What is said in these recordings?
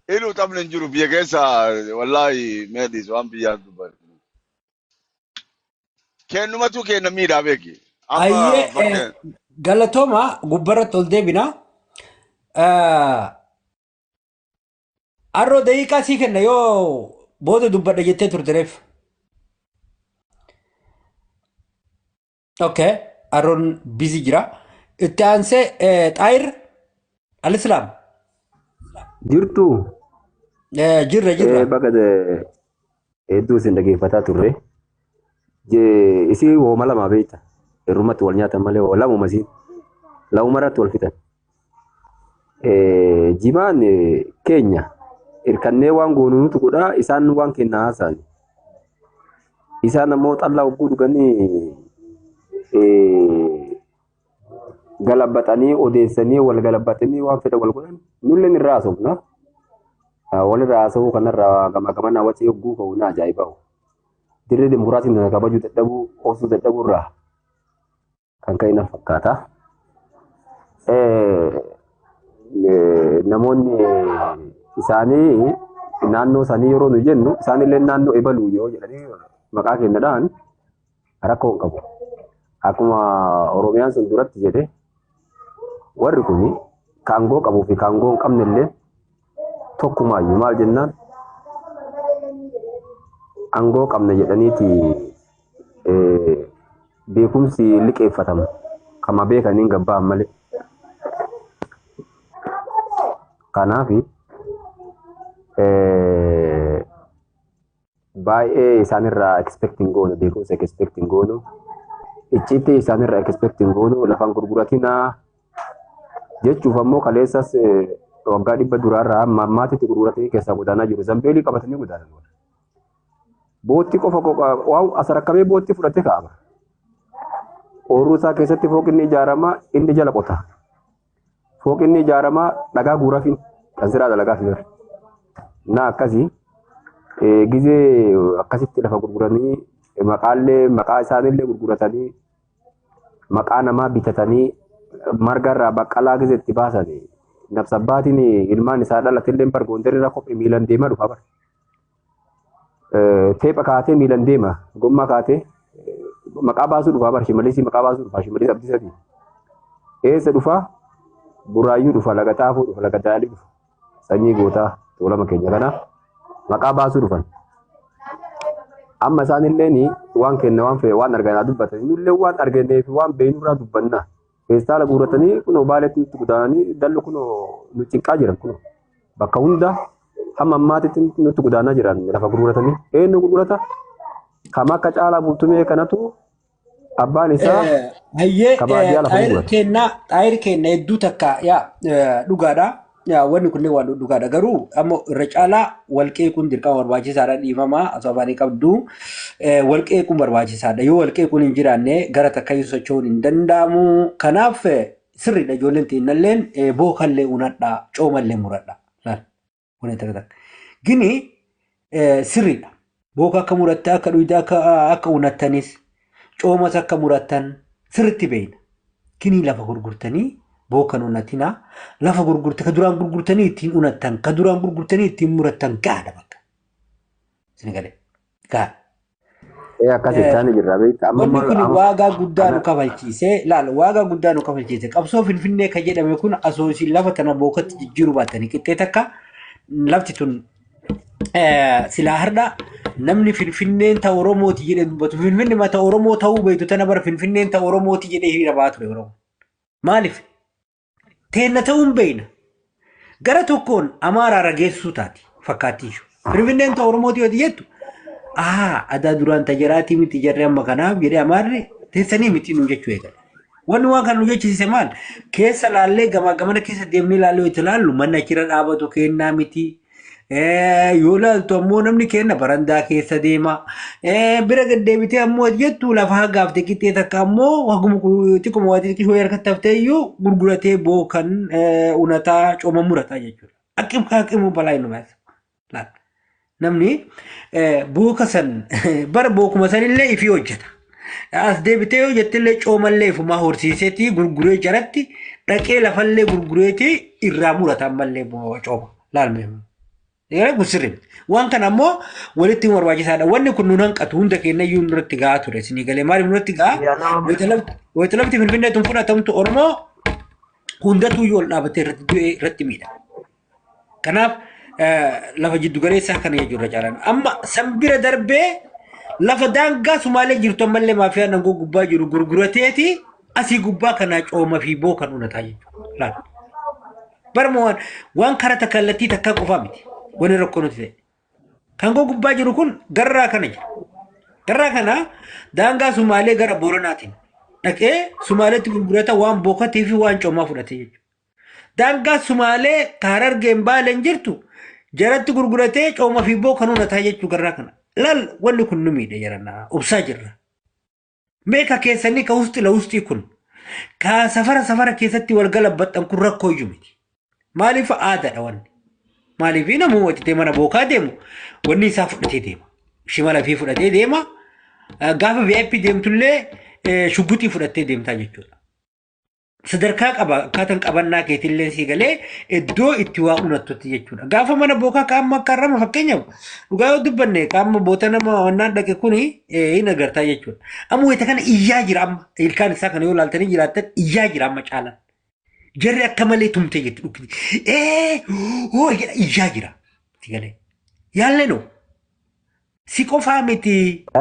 Inuu taphni hin jiru biyya keessa wallaahi meedhiis waan biyyaan dubbatu. Kennumatu kenna miidhaa beeki. Amma Ayyee fakkeen galatooma gubbarratti ol deebina. Arroo daqiiqaa sii kenna yoo booda dubbadha jettee turte reef. Okay, Arroon busy jira. Itti aansee Xaayir Alislaam. Jirtu Jirra jirra. Bakka hedduu isin dhageeffataa turre. Isii wooma lama beekta. Irrumatti wal nyaatan malee lamuma isiin. Lamuma irratti wal fixan. Jimaan keenya hirkannee waan goonu nutu godhaa isaan waan kenna haasa'an. Isaan ammoo xallaa hogguu dhuganii galabbaxanii odeessanii wal galabbaxanii waan fedhan wal godhan nulleen irraa haasofna. Walirraa haasa'uu kanarraa gamaa gamanaa wacii hogguu ka'u na ajaa'iba. Dirree dimokiraasiin tana kabajuu dadhabuu obsuu dadhabuu irraa kan ka'e na fakkaata. Namoonni isaanii naannoo isaanii yeroo nu jennu isaanillee naannoo ebaluu yoo jedhanii maqaa kennadhaan rakkoo hin qabu. Akkuma Oromiyaan sun duratti jedhe warri kun kaangoo qabuu fi kaangoo hin qabne illee tokkumaayyuu maal jennaan aangoo qabna jedhaniiti beekumsi liqeeffatama. Kama beekaniin gabba'an malee. Kanaaf baay'ee isaanirraa expecting goonu beekumsa expecting goonu icciitti isaanirraa expecting goonu lafaan gurguratinaa jechuuf ammoo kaleessas waggaa 100 duraarraa amma ammaatitti gurguratanii keessaa godaanaa jiru. Zambeelii qabatanii godaanan. Bootti qofa waan as rakkamee bootti fudhatee kaa'ama. Oorruu isaa keessatti fooqinni ijaaramaa inni jala qota. Fooqinni ijaaramaa dhagaa guurafi kan siraa dalagaa fi bara. Na akkasii gizee akkasitti lafa gurguranii maqaallee maqaa isaaniillee gurguratanii maqaa namaa bitatanii marga irraa baqqalaa gizee itti baasan nabsabbaatiin ilmaan isaa dhalatillee bargoondarri kophee miilan deemaa dhufa bara. Teepha kaatee miilan deema gommaa kaatee maqaa baasuu dhufaa bara Shimallisii maqaa baasuu dhufaa Shimallis Abdiisaati. Eessa dhufaa? Buraayyuu dhufa laga xaafuu dhufa laga daadhii dhufa sanyii gootaa tuulama keenya kana maqaa baasuu dhufan. Amma isaanillee waan kenna waan fe'e waan arganaa dubbatan nullee waan argannee fi waan beeknurraa dubbanna. Feestaala guurratanii kunoo baaleetti nutti godaananii dallo kunoo nu cinqaa jiran kunoo bakka hunda hamma ammaatitti nutti godaanaa jiran lafa gurguratanii eenyu gurgurata? Kama akka caalaa bultumee kanatu abbaan isaa Hayyee ka baadiyyaa lafa xaayir gurgurata. keenna xaayir keenna hedduu takka yaa dhugaadha. Yaa wanni kunneen waan dhugaadha garuu ammoo irra caalaa wal qeequun dirqama barbaachisaadha dhiifamaa osoo afaanii qabdu wal qeequun barbaachisaadha yoo wal qeequun hin jiraanne gara takkayyuu socho'uun hin danda'amu kanaaf sirriidha ijoolleen teennalleen bookallee unadha coomallee muradha laal wani takka takka gini sirriidha booka akka muratte akka dhuyda akka unattanis coomas akka murattan sirriitti beeyna. Kinii lafa gurgurtanii bookan unatinaa lafa gurgurte ka duraan gurgurtanii ittiin unattan ka duraan gurgurtanii ittiin murattan gaadha bakka. Isin galee gaadha. Akkas jechaa jirra beekta. Amma Wanni kun amma waagaa guddaa nu kana kafalchiise laal waagaa guddaa nu kafalchiise qabsoo Finfinnee kan jedhame kun asoo isin lafa tana bookatti jijjiiruu baattanii qixxee takka lafti tun silaa har'a namni Finfinneen ta Oromooti jedhee dubbatu Finfinne mata Oromoo ta'uu beektu tana bara Finfinneen ta Oromooti jedhee hiriira ba'aa ture Oromoo. Maaliif? Teenna ta'uu hin beekna. Gara tokkoon Amaaraa rageessuu taati fakkaattii ishuu. Finfinneen ta Oromooti yoo jettu adaa duraan ta jaraatii miti jarri amma kanaaf jedhee Amaarri teessanii miti nu jechuu eegale. Wanni waan kana nu jechisiise maal? Keessa laallee gamaa gamana keessa deemnee laallee yoo itti laallu manni achirra dhaabatu kennaa miti. Yoo laaltu ammoo namni kenna barandaa keessa deema. Bira gad deebitee ammoo jettu lafa hagaafte qixxee takka ammoo haguma xiqquma waa xixiqqishoo harkatti haftee iyyuu gurguratee bookan unataa cooma murataa jechuudha. Aqim haqimuu balaa inni baasa. Laal. Namni booka san bara bookuma sanillee ifii hojjeta. As deebitee yoo jettillee coomallee ifumaa horsiiseetii gurguree jaratti Dhaqee lafallee gurgureetii irraa murata ammallee cooma. Laalme. Yeroo kun sirrii. Waan kana ammoo walitti himuun barbaachisaadha. Wanni kun nun hanqatu hunda keenya iyyuu nurratti gahaa ture. Isinii galee maaliif nurratti gahaa? Wayita lafti Finfinnee tun fudhatamtu Oromoo hundatu iyyuu ol dhaabatee irratti du'ee irratti miidha. Kanaaf lafa jiddu galeessaa kana jechuudha caalaan. Amma san bira darbee lafa daangaa Sumaalee jirtu ammallee maafiyaan aangoo gubbaa jiru gurgurateeti asii gubbaa kanaa cooma fi boo kan unataa jechuudha. Laala. Barma waan karaa takka kallattii takkaa qofaa miti. Wanni rakkoo nuti ta'e. Kan aangoo gubbaa jiru kun garraa kana jira. Garraa kana daangaa Sumaalee gara Booranaatiin dhaqee Sumaaleetti gurgurata waan bookatee fi waan coomaa fudhatee jechuudha. Daangaa Sumaalee ka Harargeen Baaleen jirtu jaratti gurguratee cooma fi boo kan unataa jechuu garraa kana. Laal wanni kun nu miidhe jarana obsaa jirra. Meeqa keessanii ka wusti la wustii kun ka safara safara keessatti wal galabbaxan kun rakkoo iyyuu miti. Maaliif aadaadha wanni. Maaliif namuu hojjetee mana bookaa deemu wanni isaa fudhatee deema. Shimala fi fudhatee deema. Gaafa VIP deemtullee shugguxii fudhattee deemtaa jechuudha. Sadarkaa qaba akkaataan qabannaa keetillee sii galee iddoo itti waa unattutti jechuudha. Gaafa mana bookaa qaama akka har'ama fakkeenyaaf dhugaa yoo dubbanne qaama boota nama wannaan dhaqe kuni hin agartaa jechuudha. Amma wayita kana iyyaa jira amma ilkaan isaa kana yoo ilaaltanii jiraattan iyyaa jira amma caalaan. Jarri akka malee tumtee jirti dhukkini. Ee hoo jedha iyyaa jira. Si galee. Yaallee noo. Si qofaa miti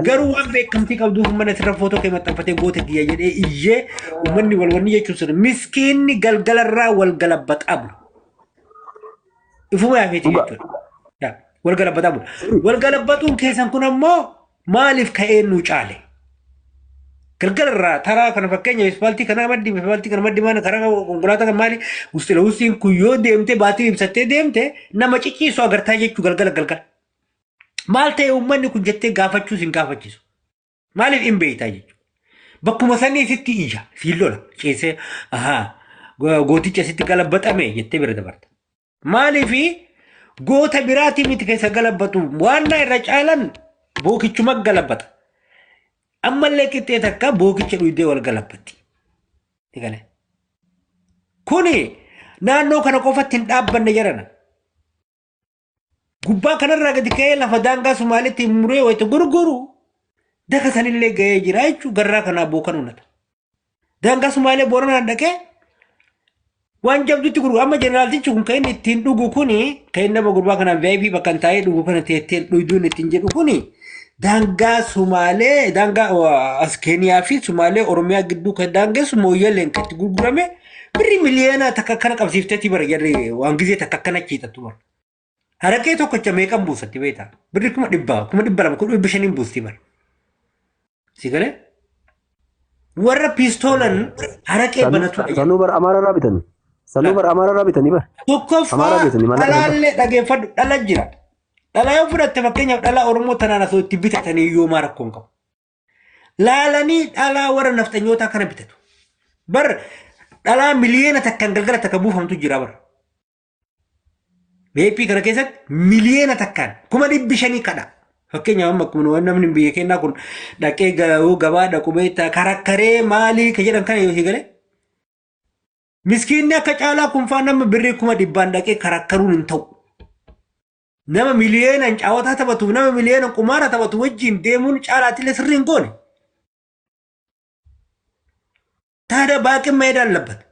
garuu waan beekamtii qabduuf mana sirra footoo kee maxxanfatee goota kiyya jedhee iyyee uummanni wal wanni jechuun sun miskiinni galgalarraa wal galabbaxaa bula. Ifuma yaafeeti jechuudha. Wal galabbaxaa bula. Wal galabbaxuun keessan kun ammoo maaliif ka'ee nu caale? Galgalarraa taraa kana fakkeenya ispaaltii kanaa maddi ispaaltii kana maddi maana karaa konkolaataa kan maali wustila wustiin kun yoo deemte baatii ibsattee deemte nama cicciisu agartaa jechuu galgala galgala. Maal ta'e uummanni kun jettee gaafachuus hin gaafachiisu. Maaliif hin beektaa jechuudha. Bakkuma sanii sitti ija siin lola ciisee ahaa gooticha sitti galabbaxame jettee bira dabarta. Maaliif goota biraatii miti keessa galabbatu waan irra caalan bookichuma galabbata. Ammallee qixxee takka bookicha dhuydee wal galabbatti. Kuni naannoo kana qofatti hin dhaabbanne jedhana. Gubbaa kanarraa gadi ka'ee lafa daangaa Sumaaleetti muree wayita gurguru daka sanillee ga'ee jira jechuun garraa kanaa bookan unata. Daangaa Sumaalee Booranaan dhaqee waan jabdutti gurguru. Amma jeneraaltichi kun kan inni ittiin dhugu kuni kan inni nama gurbaa kanaan VIP bakka hin taa'ee dhugu kana teettee dhuyduun ittiin jedhu kuni daangaa Sumaalee daangaa as Keeniyaa fi Sumaalee Oromiyaa gidduu kan daangessu Mooyyaleen kan itti gurgurame birri miliyoona takka akkana qabsiifteetii bara jarri waan gizee takka akkana ciixattu bara. Haraqee tokkicha meeqan buusatti beektaa? Birri 100,000, 200,000, 500,000 buusti bara. Si galee? Warra piistoolan haraqee banatudha. Sanuu bara Amaararraa bitanii. Sanuu bara Amaararraa bitanii bara. Tokkoffaa Amaaraa bitanii maallaqa dhalaallee dhageeffadhu dhala jira. Dhala yoo fudhatte fakkeenyaaf dhala Oromoo tanaan osoo itti bitatanii iyyuu maa rakkoon qabu. Laalanii dhalaa warra nafxanyootaa kana bitatu. Bar dhalaa miliyoona takkaan galgala takka buufamtu jira bara. VIP kana keessatti miliyoona takkaan 500,000 kadha. Fakkeenyaaf amma akkuma namni biyya keenyaa kun dhaqee gabaa dhaqu beektaa karakkaree maalii ka jedhan kana yoo galee. Miskiinni akka caalaa kun faa nama birrii 100,000 dhaqee karakkaruun hin ta'u. Nama miliyoonaan caawataa taphatu nama miliyoonaan qumaara taphatu wajjin deemuun caalaatillee sirrii hin goone. Taada baaqin meedaan labbata.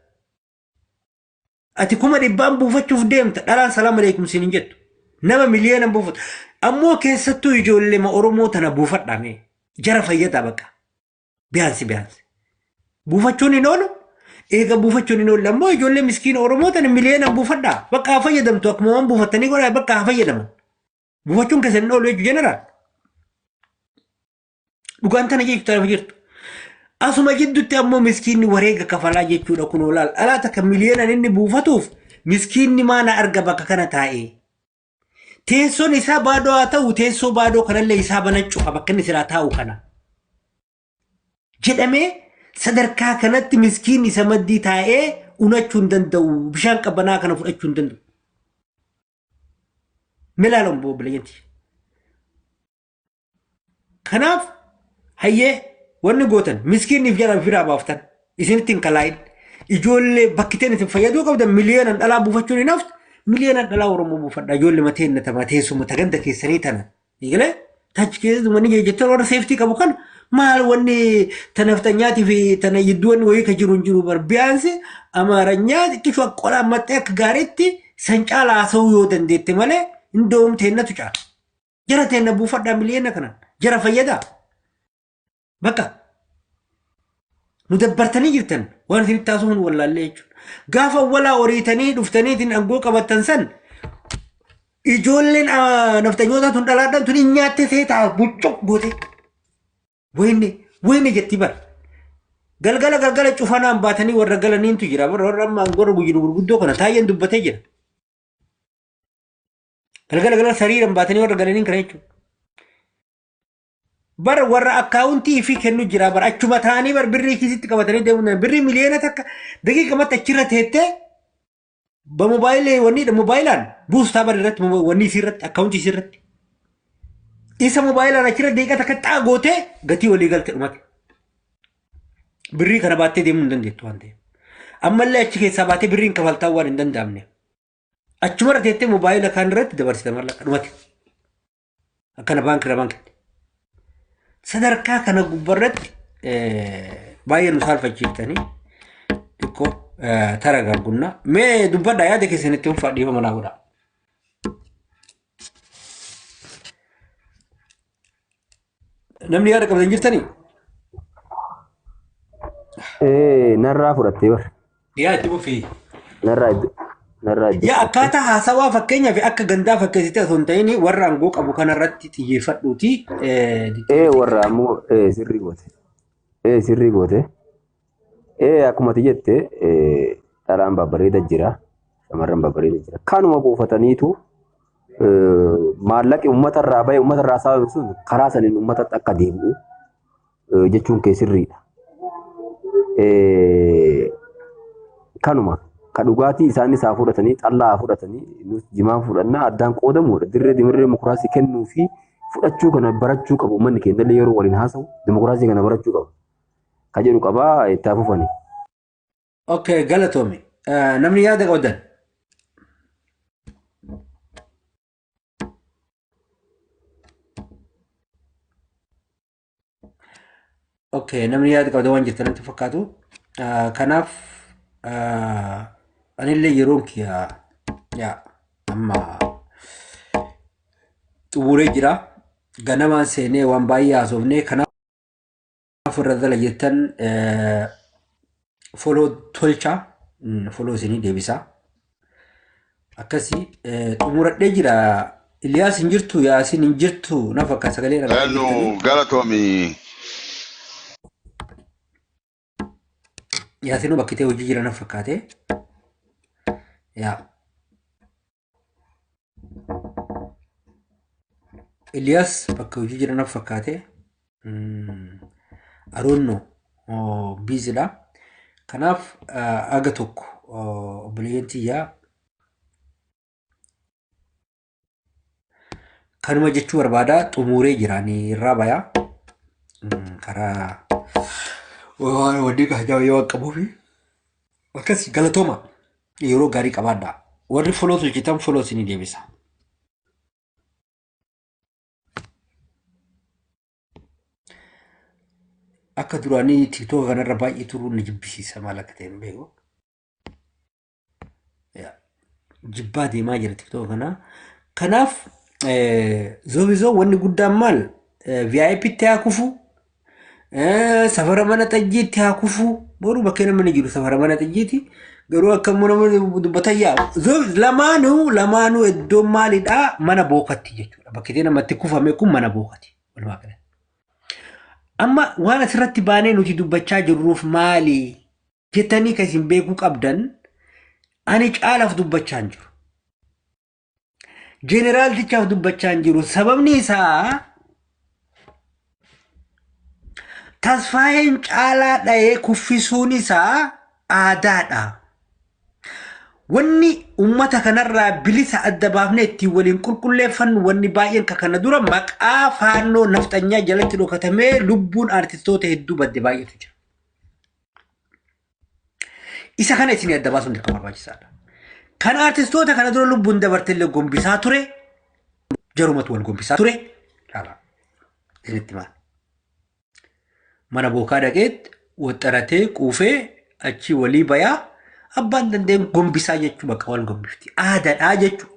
Ati 100,000 buufachuuf deemta dhalaan salaam aleekum siin hin jettu. Nama miliyoonaan buufatu. Ammoo keessattuu ijoollee Oromoo tana buufadhaa mee. Jara fayyadaa baqa. Biyaansi biyaansi. Buufachuun hin oolu. Eega buufachuun hin oolle ammoo ijoollee miskiina Oromoo tana miliyoonaan buufadhaa. Bakka haa fayyadamtu akkuma waan buufattanii godhaa bakka haa fayyadaman. Buufachuun keessan hin oolu jechuun jeneraal. Dhugaan tana jechuudha lafa jirtu. Asuma jidduutti ammoo miskiinni wareega kafalaa jechuudha kun olaal. Alaa takka miliyoonaan inni buufatuuf miskiinni maana arga bakka kana taa'ee. Teessoon isaa baadoo haa ta'u teessoo baadoo kanallee isaa banachuudha bakka inni silaa taa'u kana. Jedhamee sadarkaa kanatti miskiinni isa maddii taa'ee unachuu hin danda'u bishaan qabbanaa kana fudhachuu hin danda'u. Milaaloon obboleeyyanti. Kanaaf hayyee wanni gootan miskiinniif jala biraa baaftan isinitti hin kalaa'in. Ijoollee bakki teen isin fayyaduu qabdan miliyoonan dhalaa buufachuun hin haftu. Miliyoonan dhalaa Oromoo buufadha. Ijoollee mateen na tama teessuma ganda keessanii tana. Eegalee tachi keessatti wanni jechuun warra seeftii qabu kan maal wanni tanaftanyaatii fi tana jidduu wanni wayii ka jiru hin jiru bar biyaansi amaaranyaa xiqqishuu qolaan maxxee akka gaariitti san caala haasa'uu yoo dandeette malee hindoom teennatu caala. Jara teenna buufadhaa miliyoona kanaan jara fayyadaa. Bakka nu dabbartanii jirtan waan isinitti taasisuun wallaallee jechuudha. Gaafa walaa horiitanii dhuftaniitiin aangoo qabattan san ijoolleen naftanyoota tun dhalaadhaan tun hin nyaatte seetaa buccuq goote. Wayne wayne jetti bara. Galgala galgala cufanaan baatanii warra galaniintu jira. Warra amma warra guyyinu gurguddoo kana taayyeen dubbatee jira. Galgala galgala sariiran baatanii warra galaniin kana jechuudha. Bara warra akkaawuntii fi kennu jira bara achuma taa'anii bara birrii kiisitti qabatanii deemuu danda'an. Birrii miliyoona takka daqiiqamatti achirra teettee ba mobaayilii wanni mobaayilaan buustaa bara irratti wanni isii irratti akkaawuntii isii irratti. Isa mobaayilaan achirra daqiiqa takka xaa gootee gatii walii galte dhumate. Birrii kana baattee deemuu hin dandeettu waan ta'eef. Ammallee achi keessaa baatee birriin kafaltaa waan hin danda'amne. Achumarra teettee mobaayila kaan irratti dabarsite mallaqa dhumate. Akkana baankirra baankitti. Sadarkaa kana gubbarratti baay'ee nu saalfachiiftanii xiqqoo tara gaaggunnaa. Mee dubbadhaa yaada keessanitti ulfaa dhiifama naa godhaa. Namni yaada qabdan jirtanii? Narraa fudhattee bar. Yaa itti fufii. Narraa iddoo. Narraa iddoo. Yaa akkaataa haasawaa fakkeenyaaf akka gandaa fakkeessitee osoo hin ta'in warra aangoo qabu kanarratti xiyyeeffadhuuti. Warra ammoo sirrii goote. Sirrii goote. Akkuma ati jette dhalaan babbareeda jira. Shamarran babbareeda jira. Kanuma buufataniitu maallaqi uummatarraa bahe uummatarraa saamame sun karaa saniin uummatatti akka deebi'u jechuun kee sirriidha. Kanuma ka dhugaatii isaanis haa fudhatanii xallaa haa fudhatanii nus jimaan fudhannaa addaan qoodamuudha. Dirree dimirree dimokiraasii kennuu fi fudhachuu kana barachuu qabu uummanni keenya illee yeroo waliin haasa'u dimokiraasii kana barachuu qaba. Ka jedhu qabaa itti haa fufani. Okay, galatoomi. Namni yaada qabdan. Okay, namni yaada qabdan waan jirtan natti fakkaatu. Kanaaf anillee yeroon kiyya yaa amma xumuree jira. Ganamaan seenee waan baay'ee haasofnee kanaaf irra dala jettan foloo tolchaa foloo isinii deebisaa. Akkasii xumuradhee jira. Iliyaas hin jirtu Yaasiin hin jirtu na fakkaata sagalee dhagaa Eenyu jirtanii. galatoomi. Yaasiinuu bakki ta'e hojii jira na fakkaate. Yaa Iliyaas bakka hojii jira na fakkaate. Aroonno biizidha. Kanaaf aga tokko obboleeyyan tiyyaa kanuma jechuu barbaada xumuree jira ni irraa bayaa. Karaa waan wanni gaajaa yoo qabuufi akkas galatooma yeroo gaarii qabaadha. Warri foloo tolchitan foloo isinii deebisa. Akka duraanii tiktooka kanarra baay'ee turuun na jibbisiisa maal akka ta'e hin beeku. Yaa, Jibbaa deemaa jira tiktooka kana. Kanaaf zoobizoo wanni guddaan maal VIP tti haa kufu safara mana xajjiitti haa kufu boruu bakkee namni jiru safara mana xajjiiti garuu akka immoo namni dubbatan yaa lamaanuu lamaanuu iddoon maalidhaa mana bookatti jechuudha bakki namatti kufame kun mana bookati walumaa galatti. Amma waan asirratti baanee nuti dubbachaa jirruuf maali jettanii kan isin beekuu qabdan ani caalaaf dubbachaa hin jiru. Jeneraaltichaaf dubbachaa hin jiru. Sababni isaa Tasfaayeen caalaa dha'ee kuffisuun isaa aadaadha. Wanni uummata kanarraa bilisa adda baafnee ittiin waliin qulqulleeffannu wanni baay'een ka kana dura maqaa faannoo nafxanyaa jalatti dhokatamee lubbuun artistoota hedduu badde baay'eetu jira. Isa kana isin adda baasuun dirqama barbaachisaadha. Kan artistoota kana dura lubbuun dabartellee gombisaa ture, jarumatu wal gombisaa ture. Laala. Isinitti maal? Mana bookaa dhaqeet waxxaratee quufee achi walii bayaa abbaan dandeen gombisaa jechuu bakka wal gombifti. Aadaadhaa jechuudha.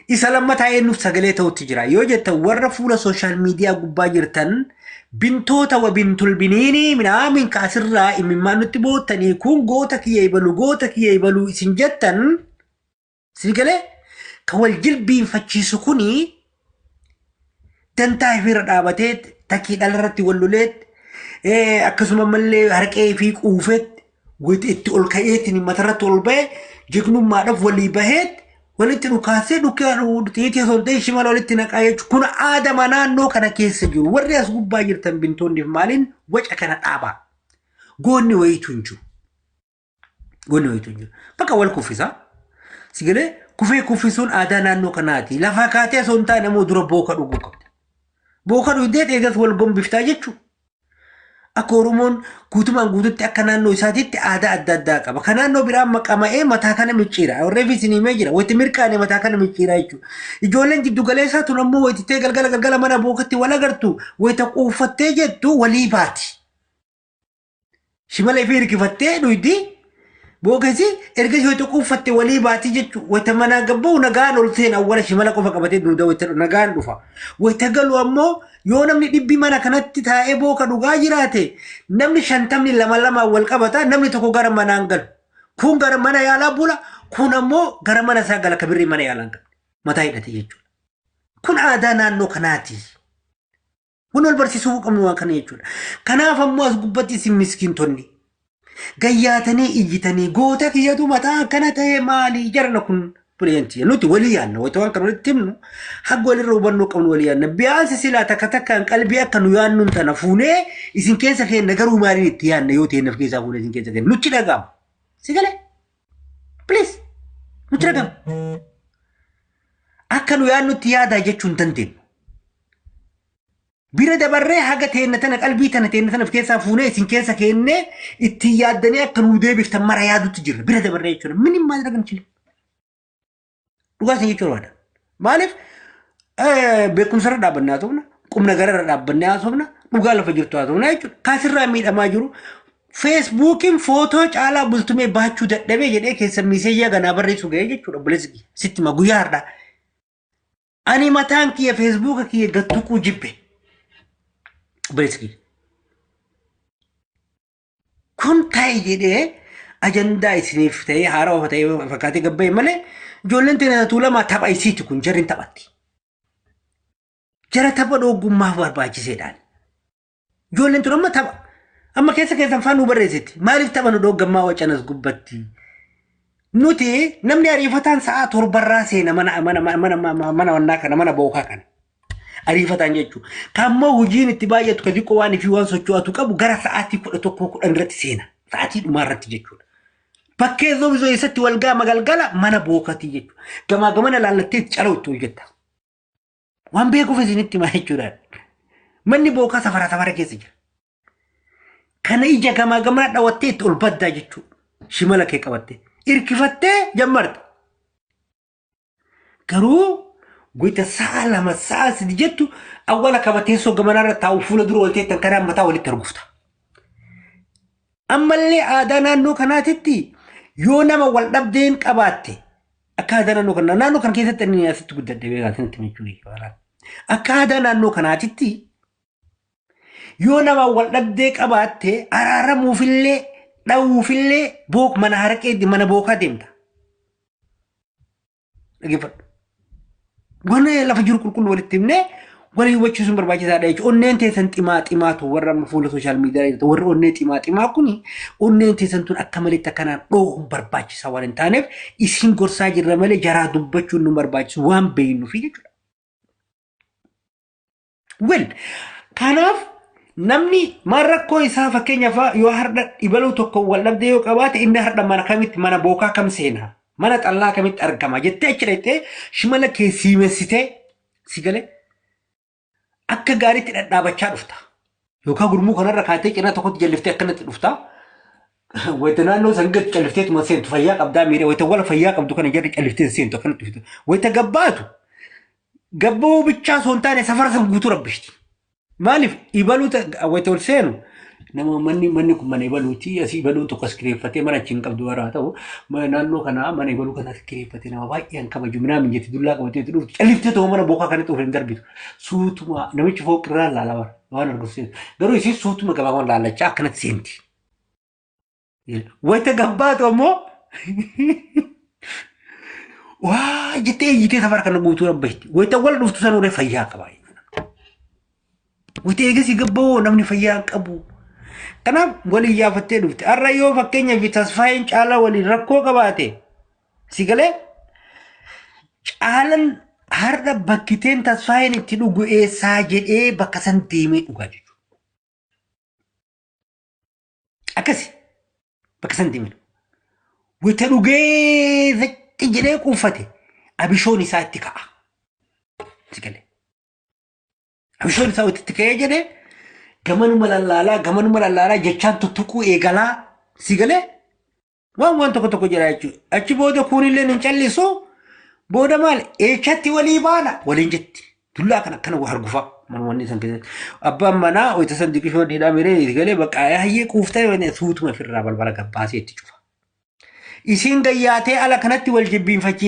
Isa lammataa eenyuuf sagalee ta'utti jira. Yoo jettan warra fuula social media gubbaa jirtan, bintoota wa bintul biniinii minaamin kaasirraa imimmaan nutti boottanii, kun goota kiyya ibalu, goota kiyya ibaluu isin jettan, isin galee kan wal jilbiinfachiisu kuni dantaa ifirra dhaabatee takkii dhalarratti wal loleet, akkasuma mallee harqee fi quufeet itti ol ka'eetiin matarratti ol ba'e, jignummaadhaaf walii baheet walitti dhukaasee dhukkee xiitii osoo hin ta'in shimala walitti naqaa jechuudha. Kun aadama naannoo kana keessa jiru. Warri as gubbaa jirtan bintoonniif maaliin waca kana dhaabaa. Goonni wayiitu hin jiru. Goonni wayiitu hin jiru. Bakka wal kuffisaa. Sigalee kufee kuffisuun aadaa naannoo kanaati. Lafaa kaatee osoo hin taane immoo dura booka dhuguu qabda. Booka dhugdee eegas wal gombiftaa jechuudha. Akka Oromoon guutumaan guututti akka naannoo isaatiitti aadaa adda addaa qaba. Kan naannoo biraa maqama'ee mataa kana micciira. Warreef isin himee jira. Wayiti mirqaane mataa kana micciira jechuudha. Ijoolleen jiddu galeessaa tun ammoo wayititee galgala galgala mana bookatti wal agartu, wayita quuffattee jettu walii baati. Shimala ifii hirkifattee dhuydi. Bookesi erga wayita quuffatte walii baati jechuudha. Wayita manaa gabba'u nagaan ol seena, awwala shimala qofa qabatee duuda wayita nagaan dhufa. Wayita galu ammoo yoo namni 100 mana kanatti taa'ee booka dhugaa jiraate, namni 50 lama lamaan wal qabata, namni tokko gara manaan galu. Kun gara mana yaalaa bula, kun ammoo gara mana isaa gala, kabirrii mana yaalaa hin qabne. Mataa hidhate jechuudha. Kun aadaa naannoo kanaati. Kun wal barsiisuu qabnu waan kana jechuudha. Kanaaf ammoo as gubbatti isin miskiintonni gayyaatanii iyyitanii goota kiyyatu mataa akkana ta'e maali jarana kun pireezidantii nuti walii yaanna, wayita waan kana walitti himnu haga walirra hubannoo qabnu walii yaanna. Biyaansi silaa takka takkaan qalbii akka nu yaannuun tana fuunee isin keessa keenna, garuu maaliin itti yaanna yoo ta'e naf keessaa fuunee isin keessa keenna nutti dhaga'ama. Si galee? Please, nutti dhaga'ama. Akka nu yaannutti yaadaa jechuu hin dandeenyu. Bira dabarree haga teenna tana qalbii tana teenna tana of keessaa fuunee isin keessa keennee ittiin yaaddanii akka nuu deebiftan mara yaadutti jirra. Bira dabarree jechuudha. Minim maal irra gamchile. Dhugaa isin jechuu barbaada. Maaliif beekumsa irra dhaabbannee haasofna, qubna gara irra dhaabbannee haasofna, dhugaa lafa jirtu haasofna jechuudha. Kaasirraa miidhamaa jiru. Feesbuukiin footoo Caalaa Bultumee baachuu dadhabee jedhee keessa miiseeyyaa ganaa barreessuu ga'ee jechuudha. Obboleessi kiyya. Sitti hima guyyaa har'aa. Ani mataan kiyya Feesbuuka kiyya gad tuquu jibbe. Obboleessi kiyya. Kun ta'e jedhee ajandaa isiniif ta'ee haarawaa ta'ee fakkaatee gabbaa'e malee, ijoolleen teenya Tuulamaa tapha isiiti kun, jarri hin taphatti. Jara tapha dhoogummaaf barbaachiseedhaan. Ijoolleen tun amma tapha. Amma keessa keessan faan nu barreessiti. Maaliif tapha nu dhooggammaa wacanas gubbatti? Nuti namni ariifataan sa'aa 7rraa seena mana mana mana mana mana wannaa kana, mana bookaa kana. Ariifataan jechuudha. Kammoo hojiin itti baay'atu ka xiqqoo waan ifii waan socho'atu qabu gara sa'aatii 11, 10 irratti seena. Sa'aatii dhumaa irratti jechuudha. Bakkee zoobizoo eessatti wal gaama galgala mana bookatii jechuudha. Gamaa gamana laallattee caloo itti ol jetta. Waan beekuuf isinitti himaa jechuudha. Manni bookaa safara safara keessa jira. Kana ija gamaa gamana dhawattee itti ol baddaa jechuudha. Shimala kee qabattee. Irkifattee jammarta. Garuu goita sa'a 2, sa'a 3 jettu awwaala kaba teessoo gamanarra taa'u fuula dura wal teettan kanaan mataa walitti argufta. Ammallee aadaa naannoo kanaatitti yoo nama wal dhabdeen qabaatte, akka aadaa naannoo kana naannoo kana keessatti inni asitti guddadhe beekaa isinitti himachuu jechuudha. Akka aadaa naannoo kanaatitti yoo nama wal dhabdee qabaatte, araaramuufillee dhawuufillee book mana haraqee mana bookaa deemta. Dhaggeeffadhu. Waan lafa jiru qulqulluu walitti himnee walii hubachiisuun barbaachisaadha jechuudha. Onneen teessan ximaa ximaatu warra amma fuula social media jirtu, warri onnee ximaa ximaa kuni, onneen teessan tun akka maletti akkanaan dhoohuun barbaachisaa waan hin taaneef isin gorsaa jirra malee jaraa dubbachuun nu barbaachisu waan beeknuufi jechuudha. Well, kanaaf namni maal rakkoo isaa, fakkeenyaaf yoo har'a dhibaluu tokko wal dhabdee yoo qabaate, inni har'a mana kamitti, mana bookaa kam seenaa, mana xallaa kamitti argama jettee achi dhaqxee shimala kee siimessitee, si galee, akka gaariitti dhadhaabachaa dhufta. Yookaan gurmuu kanarra kaatee cinaa tokkotti jalliftee akkanatti dhufta. Wayita naannoo san gadi callifteetuma seentu fayyaa qabdaa miiree wayita wala fayyaa qabdu kana jarri calliftee seentu akkanatti dhuftu. Wayita gabbaatu gabboo bichaa osoo hin taane safara san guutuu rabbishti. Maaliif ibaluu wayita ol seenu nama manni kun mana ibaluuti asii ibaluun tokko as kireeffatee mana achi hin qabdu bara haa ta'u naannoo kanaa mana ibaluu kana as kireeffatee nama baay'ee hin kabaju minaa mijetti dullaa qabatee dhuftu calliftee ta'uu mana bookaa kanatti of hin darbitu. Suutuma namichi fooqirraa laala bara waan argu seentu. Garuu isiin suutuma gabaabaan laalachaa akkanatti seenti. Wayita gabbaatu ammoo waa jettee iyyitee safara kana guutuu rabbashti. Wayita wal dhuftu san ulee fayyaa qaba. Wayita eegasii gabboo namni fayyaa hin qabu. Kanaaf waliin yaafattee dhufte. Har'a yoo fakkeenyaaf Tasfaayeen caalaa waliin rakkoo qabaate si galee caalan har'a bakkiteen Tasfaayeen itti dhugu eessaa jedhee bakka san deemee dhugaa jechuudha. Akkasi bakka san deemee dhuga. Wayita dhugee zaqqi jedhee quuffate abishoon isaa itti ka'a. Si galee. Abishoon isaa itti ka'ee jedhee gamanuma lallaalaa gamanuma lallaalaa jechaan tuttuquu eegalaa si galee waan tokko tokko jira jechuudha. Achi booda kuunillee hin callisu booda maal eechatti walii baana waliin jetti. Dullaa kana akkana hargufa manni san keessatti. Abbaan manaa wayita san diqishoon hidhamiree galee bakka hayyee quuftee suutuma ofirraa balbala gabbaasee itti cufa. Isiin gayyaatee ala kanatti wal jibbiinfachiisa.